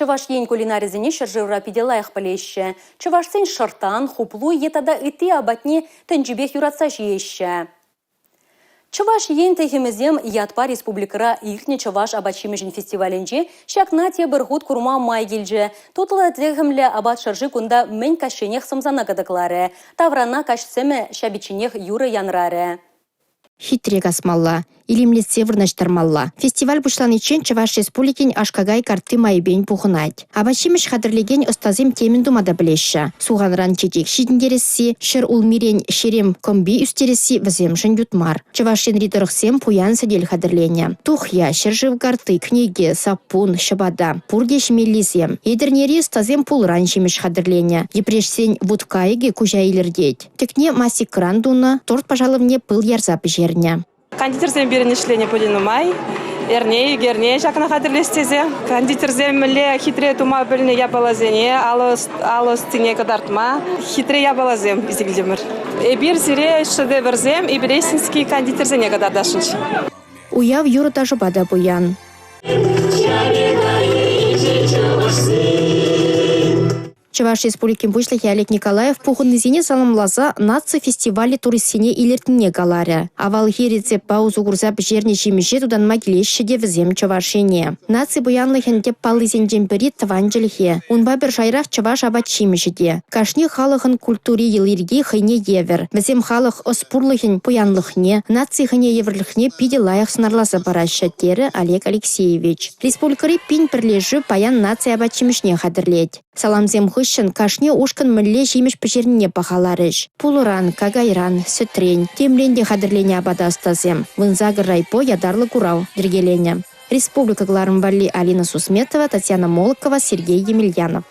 Чӑваш Ен кулинарӗсене ҫӗршывра питӗ лайӑх пӗлеҫҫӗ. Чӑвашсен шӑрттан, хуплу е тата ытти апатне тӗнчипех юратса ҫиеҫҫӗ. Чӑваш Ен тӗхӗмӗсем ятпа республикӑра иртнӗ чӑваш апат-ҫимӗҫӗн фестивалӗнче ҫакна тепӗр хут курма май килчӗ. Тутлӑ тӗхӗмлӗ апат шӑрши кунта мӗн каҫченех сӑмсана кӑтӑкларӗ. Таврана каҫ сӗмӗ ҫапичченех юрӑ янрарӗ. Хитре касмалла, илемлетсе вырнаҫтармалла. Фестиваль пуҫланиччен Чӑваш Республикин аш-какай картти майӗпен пухӑнать. Апат-ҫимӗҫ хатӗрлекен ӑстасем темӗн тума та пӗлеҫҫӗ. Суханран чечек ҫитӗнтересси, ҫӗр улмирен ҫерем кӑмпи ӳстересси вӗсемшӗн ют мар. Чӑваш Енри тӑрӑхсем пуян сӗтел хатӗрленӗ. Тухья, ҫӗршыв картти, кӗнеке, саппун, ҫӑпата – пурте ҫимеллисем. Етӗрнери ӑстасем пулӑран ҫимӗҫ хатӗрленӗ. Йӗпреҫсен вут кайӑкӗ куҫа илӗртет. Тӗкне масикӑран тунӑ, торт пашалӑвне пыл ярса пӗҫернӗ. Кондитерсем пирӗн ӗҫленӗ пулин нумай. Эрне, ик эрне ҫакна хатӗрлес тесе. Кондитерсем мӗнле хитре тума пӗлнӗ япаласене алӑ ӑстине кӑтартма хитре япаласем илсе килтӗмӗр. Эпир сире шедеврсем Ибресинский кондитерсене кӑтартасшӑнччӗ. Уяв юрӑ-ташӑпа та пуян. Чӑваш Республикин Пуҫлӑхӗ Олег Николаев пухӑннисене саламласа наци фестивалӗ туристсене илӗртнине каларӗ. Авалхи рецептпа усӑ курса пӗҫернӗ ҫимӗҫе тутанма килеҫҫӗ те вӗсем Чӑваш Ене. Наци пуянлӑхӗн тӗп паллисенчен пӗри – тӑван чӗлхе. Унпа пӗр шайрах чӑваш апат-ҫимӗҫӗ те. Кашни халӑхӑн культури йӑли-йӗрки хӑйне евӗр. Вӗсем халӑх ӑс-пурлӑхӗн пуянлӑхне, наци хӑйне евӗрлӗхне питӗ лайӑх сӑнарласа параҫҫӗ, терӗ Олег Алексеевич. Республикӑри пин пӗрлешӳ паян наци апат-ҫимӗҫне хатӗрлет. Саламсем хыҫҫӑн кашни ушкӑн мӗнле ҫимӗҫ пӗҫернине пахаларӗҫ. Пулӑран, какайран, сӗтрен, темрен те хатӗрленӗ апата ӑстасем. 18 райпо ятарлӑ курав йӗркеленӗ. Республика кӑларӑм валли Алина Сусметова, Татьяна Молокова, Сергей Емельянов.